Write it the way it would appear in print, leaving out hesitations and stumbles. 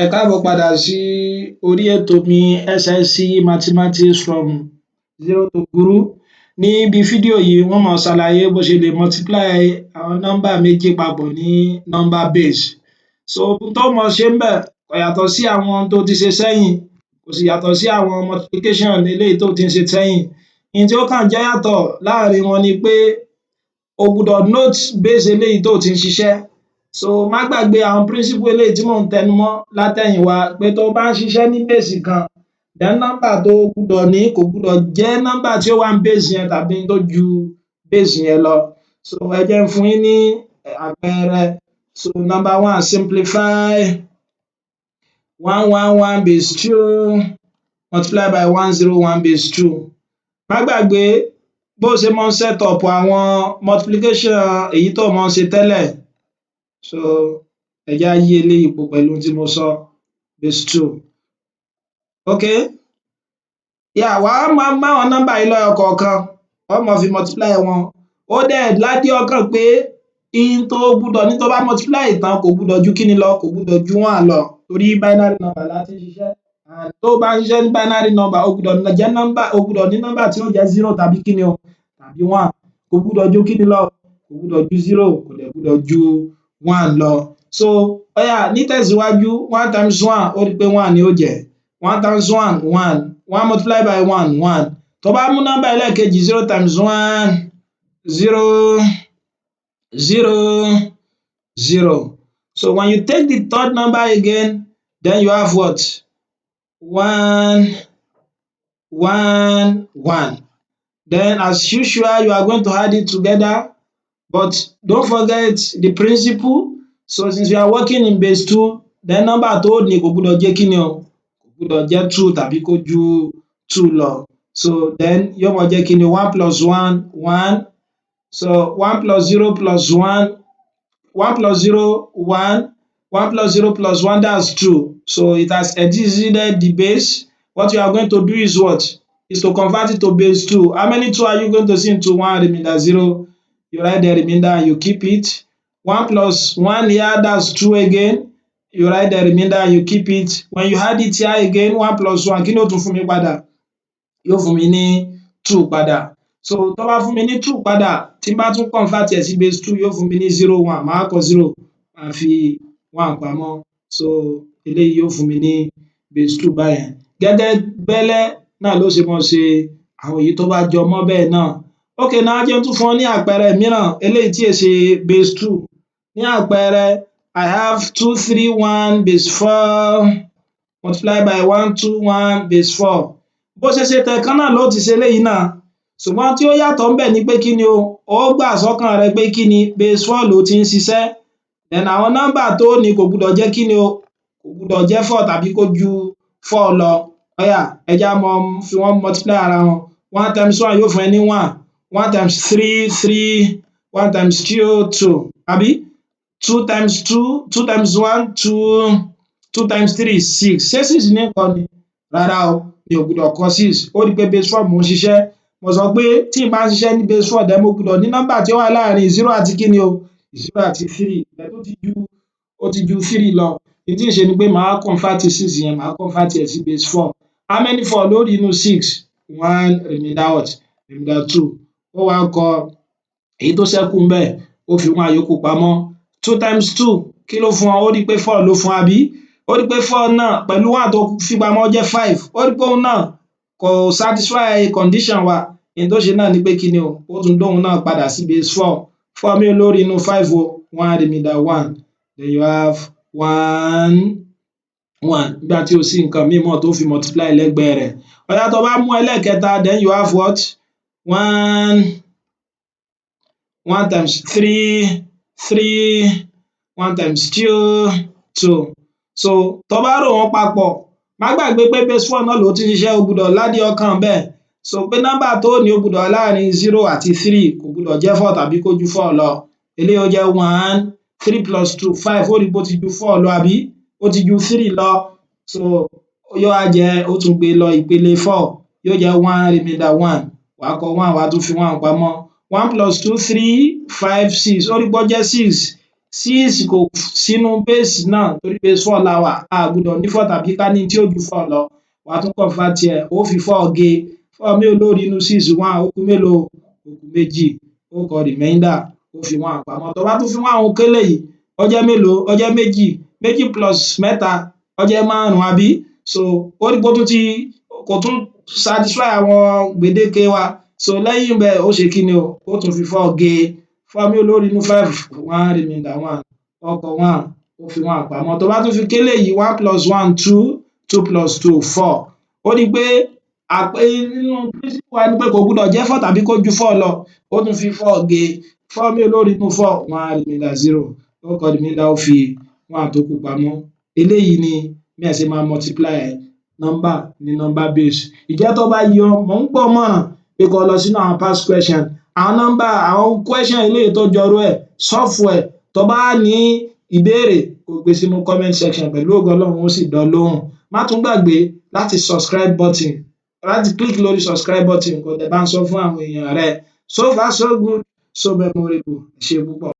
Ẹ káàbọ̀ padà sí orí ètò mi, SSC Mathematics from Zero to Guru. Níbi fídíò yìí, n ó máa ṣàlàyé bó ṣe lè multiply àwọn nọ́mbà méjì papọ̀ ní number base. So ohun tó máa ṣe ńbẹ̀ kò yàtọ̀ sí àwọn tó ti ṣe sẹ́yìn, kò sì yàtọ̀ sí àwọn multiplication eléyìí tó ti ń ṣe sẹ́yìn. Ohun tí ó kàn jẹ́ yàtọ̀ láàrin wọn ni pé o gbúdọ̀ note base eléyìí tó ti ń ṣiṣẹ́. So má gbàgbé àwọn principle eléyìí tí mò ń tẹnu mọ́ látẹ̀yìnwá, pé tó bá ń ṣiṣẹ́ ní base kan, then nọ́mbà tó gbúdọ̀ ní kò gbúdọ̀ jẹ́ nọ́mbà tí ó wà ní base yẹn tàbí tó ju base yẹn lọ. So ẹ jẹ́ n fún yín ní àpẹẹrẹ. So number one, simplify 111 base 2 multiply by 101 base 2. Má gbàgbé bó ṣe máa ń set up àwọn multiplication èyí tó máa ń ṣe tẹ́lẹ̀. So ẹ jẹ́ á yí eléyìí po pẹ̀lú ohun tí mo sọ, base 2. Okay, yeah, wàá máa mú àwọn nọ́mbà yìí lẹ́yọ kọ̀ọ̀kan, ó máa fi multiply wọn. Ó dẹ̀ ládìọ́kàn pé in tó gbúdọ̀ ní tó bá multiply tán, kò gbúdọ̀ ju kíni lọ? Kò gbúdọ̀ ju one lọ, torí binary number la ti ń ṣiṣẹ́. And tó bá ń ṣiṣẹ́ ní binary number, ó gbúdọ̀ jẹ́ nọ́mbà, ó gbúdọ̀ ní nọ́mbà tí ó jẹ́ zero tàbí kíni o, tàbí one. Kò gbúdọ̀ ju kíni lọ? Kò gbúdọ̀ ju zero, kò dẹ̀ gbúdọ̀ ju one lọ. So ó yá, nítẹ̀síwájú, one times one, ó rí pé one ni ó jẹ́. One times one, one. One multiply by one, one. Tó bá mú nọ́mbà ẹlẹ́ẹ̀kejì, zero times one, zero, zero, zero. So when you take the third number again, then you have what? One, one, one. Then as usual, you are going to add it together, but don't forget the principle. So since you are working in base two, then nọ́mbà tó ní kò gbúdọ̀ jẹ́ kíni o? Kò gbúdọ̀ jẹ́ two tàbí kó ju two lọ. So then yóò máa jẹ́ kíni o? One plus one, one. So one plus zero plus one, one plus zero, one, one plus zero plus one, that's two. So it has exceeded the base. What you are going to do is what? Is to convert it to base two. How many two are you going to see into one remainder zero? You write the remainder and you keep it. One plus one here, that's two again. You write the remainder and you keep it. When you add it here again, one plus one, kí ni ó tún fún mi padà? Yóò fún mi ní two padà. So tó bá fún mi ní two padà, tí n bá tún convert ẹ̀ sí base two, yóò fún mi ní zero one. Màá kọ zero, màá fi one pamọ́. So eléyìí yóò fún mi ní base two báyẹn. Gẹ́gẹ́ bẹ́lẹ́ náà ló ṣe máa ṣe àwọn èyí tó bá jọ mọ́ bẹ́ẹ̀ náà. Okay now, jẹ́ n tún fún ọ ní àpẹẹrẹ mìíràn eléyìí tí è ṣe base two. Ní àpẹẹrẹ, I have 231 base 4 multiply by 121 base 4. Bó ṣe ṣe tẹ̀ẹ̀kan náà ló ti ṣe eléyìí náà, ṣùgbọ́n tí ó yàtọ̀ ńbẹ̀ ni pé kíni o? Ó gbà sọ́kàn rẹ pé kíni? Base four ló ti ń ṣiṣẹ́. Then àwọn nọ́mbà tó ní kò gbúdọ̀ jẹ́ kíni o? Kò gbúdọ̀ jẹ́ four tàbí kó ju four lọ. Ó yá, ẹ jẹ́ á máa fi wọ́n multiply ara wọn. One times one yóò fún ẹ ní one. One times three, three. One times two, two, àbí? Two times two, two times one, two. Two times three, six. Ṣé six ní kọ ni? Rárá o, mi ò gbúdọ̀ kọ six. Ó rí i pé base four mò ń ṣiṣẹ́. Mo sọ pé tí n bá ń ṣiṣẹ́ ní base four, then mo gbúdọ̀ ní nọ́mbà tí ó wà láàrin zero àti kíni o? Zero àti three. Ó ti ju three lọ. N tí ń ṣe ni pé màá convert six yẹn, màá convert ẹ̀ sí base four. How many four ló rí nínú six? One, remainder what? Remainder two. Ó wá kọ èyí tó ṣẹ́kù ńbẹ̀, ó fi one yòókù pamọ́. Two times two, kí ló fún ọ? Ó rí pé four ló fún, àbí? Ó rí pé four náà pẹ̀lú one tó fi pamọ́, ó jẹ́ five. Ó rí pé òun náà kò satisfy condition wa. N tó ṣe náà ni pé kíni o? Ó tún dá òun náà padà sí base four. Four mélòó ló rí nínú five o? One remainder one. Then you have one, one, nígbà tí ò sí nǹkan míì mọ́ tó fi multiply lẹ́gbẹ̀ẹ́ rẹ̀. Ó yá, tó bá mú ẹlẹ́ẹ̀kẹta, then you have what? One, one times three, three. One times two, two. So tó bá rò wọ́n papọ̀, má gbàgbé pé base four náà ló ti ń ṣiṣẹ́. O gbúdọ̀ ládìí ọkàn bẹ́ẹ̀, so pé nọ́mbà tó ní, ó gbúdọ̀ wà láàrin zero àti three, kò gbúdọ̀ jẹ́ four tàbí kó ju four lọ. Eléyìí ó jẹ́ one, three plus two, five. Ó rí pé ó ti ju four lọ, àbí? Ó ti ju three lọ. So yóò wá jẹ́, ó tún gbé lọ ìpele four, yóò jẹ́ one remainder one. Wàá kọ one, wàá tún fi one pamọ́. One plus two, three, five, six. Ó rí pé ó jẹ́ six. Six kò Sínú base náà, torí base four la wà, a gbúdọ̀ ní four tàbí ká ní tí ó ju four lọ. Wàá tún convert ẹ̀, ó fi four gé. Four mélòó ló rí nínú six? One. Ó kù mélòó? Ó kù méjì. Ó kọ remainder, ó fi one pamọ́. Tó bá tún fi one kún eléyìí, ó jẹ́ mélòó? Ó jẹ́ méjì. Méjì plus mẹ́ta, ó jẹ́ márùn-ún, àbí? So ó rí pé ó tún ti kò tún satisfy àwọn gbèdéke wa. So lẹ́yìn bẹ́ẹ̀, ó ṣe kí ni o? Ó tún fi four gé. Four mélòó ló rí nínú five? One, remainder one. Ó kọ one, ó fi one pamọ́. Tó bá tún fi kún eléyìí, one plus one, two. Two plus two, four. Ó rí pé nínú principle wa ni pé kò gbúdọ̀ jẹ́ four tàbí kó ju four lọ. Ó tún fi four gé. Four mélòó ló rí nínú four? One, remainder zero. Ó kọ remainder, ó fi one tó kù pamọ́. Eléyìí ni bí èèyàn ṣe máa multiply number ní number base. Ǹjẹ́ tó bá yé ọ, mò ń gbà ọ́ nímọ̀ràn pé kó lọ sínú àwọn past question, àwọn number, àwọn question eléyìí tó jọrú ẹ̀, solve ẹ̀. Tó bá ní ìbéèrè, kó gbé sínú comment section, pẹ̀lú ògo Ọlọ́run, ó sì dá ọ lóhùn. Má tún gbàgbé láti subscribe button, láti click lórí subscribe button, kó dẹ̀ bá ń sọ fún àwọn èèyàn rẹ. So far so good, so memorable. Ẹ ṣé púpọ̀.